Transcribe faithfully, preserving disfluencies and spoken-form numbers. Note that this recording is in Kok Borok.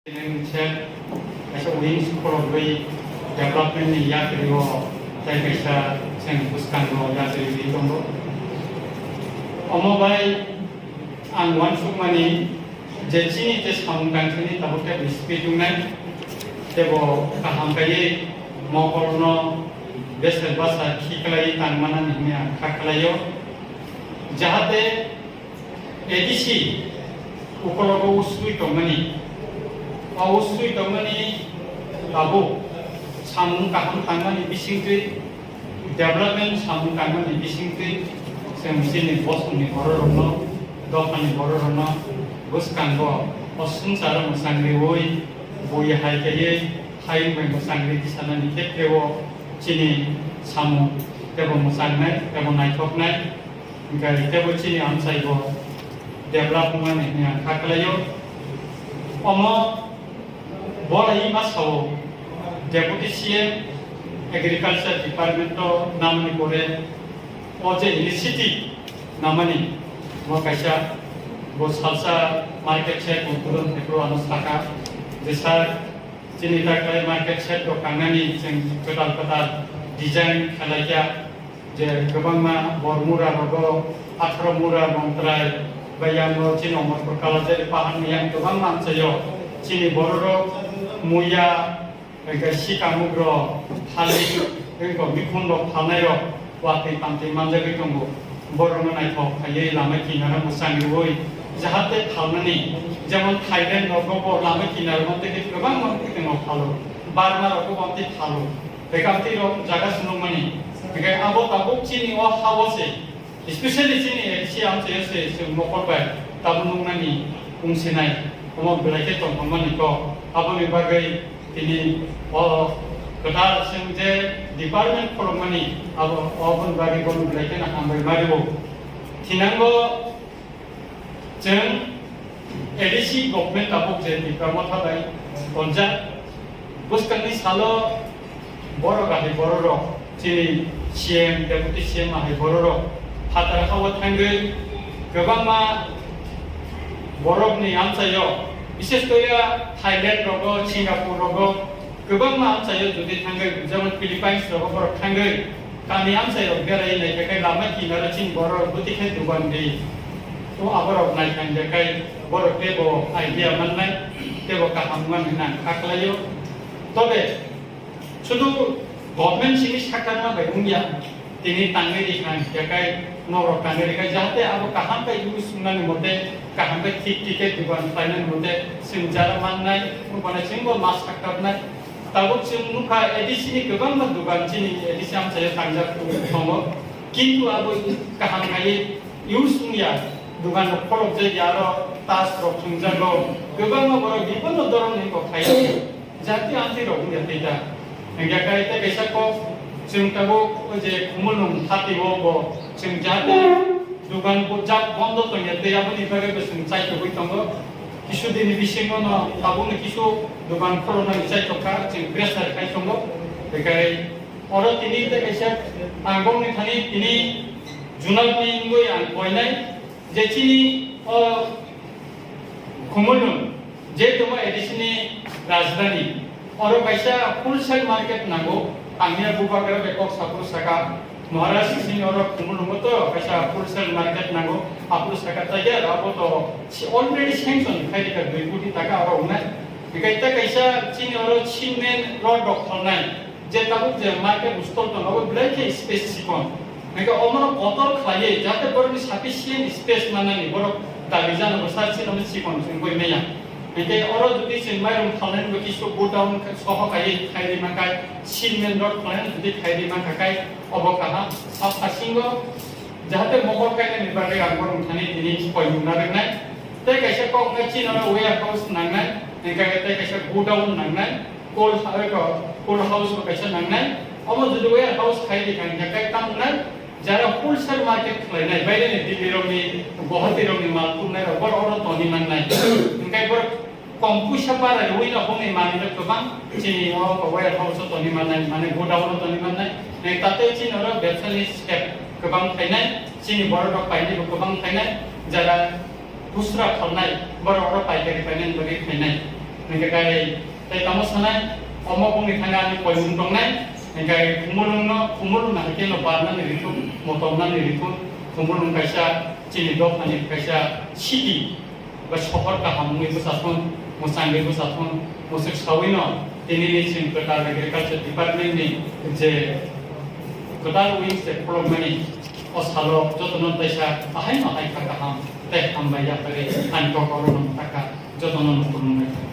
Kaisa wings khorokwi development ni yakri o tei kaisa chwng bwskango yakri wi tongo. Omo bai ang uansukmani je chini je samung tangthani tabuk tei speed wngnai teibo kaham kaiwi mokolno bese basa khiklaiwi tangmanani hwnwi ang kha khlaio. Jahate A D C ukologo usui tongmani, o usui tongmani tabuk samung kaham tangmani bisingtwi, development samung tangmani bisingtwi chwng chini bosongni bororokno, dophani bororokno bwskango o swngcharo mwchang riwi, bui hai kaiwi hayung bai mwchang ri tisanani khetreo chini samung teibo mwchangnai teibo naithoknai. Hingkhe teibo chini amchaibo develop wngmani hwnwi ang kha khlaio. Omo borai ma sao Deputy C M Agriculture Department o namani pore o je initiative namani bo kaisa bo salsa market shed bo pudon phaiphuru ano saka je sir chini taklai market shed rok kangnani chwng kwtal kwtal design khlaikha. Je kwbangma bor mura rogo atharo mura mongtrai bai yango chini Omorpur Kalajari paharni yang kwbangma amchaio chini bororok muya, hingkhe sikamuk rok, thalik, hingkhe mikhun rok phalnai rok watwi tamtwi manjagwi tongo. Borokno naithok khaiwi lama kinaro mwchang rwui jahate phalnani, jemon Thailand rogo bo lama kinaro tei kwbangma mwkhwtwng rok phalo, Burma rogo bo tei phalo. Bekamtwi rok jaga sunukmani. Hingkhe abo tabuk chini o ha-o se, especially chini A D C amchaio se chwng mokol bai tabuk nuknani wngsinai. Omo belai khe tongthokmani kok. Aboni bagwi tini o kwtal chwng je department khulukmani abo, oboni bagwi bono belai kheno hambai ma rwo. Thinango Chwng A D C government tabuk je Tipra Motha bai tonjak, bwskangni salo borok ahai bororok, chini C M, Deputy C M ahai bororok phatar ha-o thangwi kwbangma borokni amchaio, bises kore Thailand rogo, Singapore rogo, kwbangma amchaio jodi thangwi, jemon Philippines rogo borok thangwi, kami amchairok berai naikha khe lama kinaro chini borok bwtwi khe dugan di. O aborok naikha khe borok teibo idea mannai, teibo kaham wngmani hwnwi ang kha khlaio. Tobe, sudu government simi sakharma bai wngya, tini tangwi rikha hingkhe kai, norok tangwi rikha, jahate abo kaham khe use wngnani mote, kaham khe thik thik khe dugan khlainani mote, chwng jara mannai, wngkha chwngbo ma sakharnai. Tabuk chwng nukha A D C ni kwbangma dugan chini A D C amchaio tangjak tongo, kintu abo kaham khe use wngya, dugan rok pholok jagya, aro tas rok thwngjago, kwbangma borok bibinno dhoronni kok khaio. Jati amtwi rok wngya tei ta. Hingkhe kai tei kaisa kok chwng tabuk o je Khumulwng hati o bo chwng jati dugan bo jak bondo tongya tei aboni bagwi bo chwng chaitogwi tongo. Kisu dini bisingo no tabukno kisu dugan khuluknani chaitokha chwng pressure khai tongo. Hingkhe oro tini tei kaisa ang bongni thani tini junalni wngwi ang koinai. Je chini o Khumulwng, je tongma A D C ni rajdhani, oro kaisa wholesale market nango, tangmani bubagra bai kok saphuru saka, Maharaj sini oro Khumulwngo to kaisa wholesale market nango, aphuru saka taiya abo to si already sanction khai rikha dui koti taka oro wngnai, hingkhe tei kaisa chini oro cement rod rok phalnai, je tabuk je market stall tongo, abo belai khe space chikon. Hingkhe omono kotor khlaiwi, jate borokni sufficient space mannani, borok dabi jano bwsa chini chikon wngwi manya. Hingkhe oro jodi chwng mairum phalnani bo kisu godown soho kaiwi khai rima khai, cement rod phalnani jodi khai rima kha khai, obo kaham. Sak sasingo jahate mokol kainani bagwi ang borok thani tini koi nukna rwnai. Tei kaisa kok wngkha chini oro warehouse nangnai, hingkhe tei kaisa godown nangnai. Cold ha-, eko, cold house bo kaisa nangnai. Omo jodi warehouse khai di kha, hingkhe kai tamo wngnai, jara wholesale market khlainai, baireni Delhi rokni, Guwahati rokni mal tubnai rok, borok oro toni mannai. Hingkhe borok kom puisa bara riwi no bongni manwi no kwbang chini o warehouse o toni mannai, mane godown o toni mannai. Hingkhe tate chini oro bebsani step kwbang khainai, chini borok rok painai bo kwbang khainai, jara Khusra phalnai, borok oro paikari painani bagwi phainai. Hingke kai tei tamo sanai, omo bongni thani ani koimung tongnai, hingke Khumulwngno, Khumulwng no haikhe no barnani rithung, motomnani rithung, Khumulwng kaisa chini dophani kaisa city, ba sohor kaham wngwi bwsathun, mwchangwi bwsathun, mwswk sawino, tinini chini kwtal agriculture department ni je kwtal wings se khulokmani, o salo jotono teisa bahai no hai kha kaham, tei hambai yapharwi ani kokolo no taka jotono no khulumbai.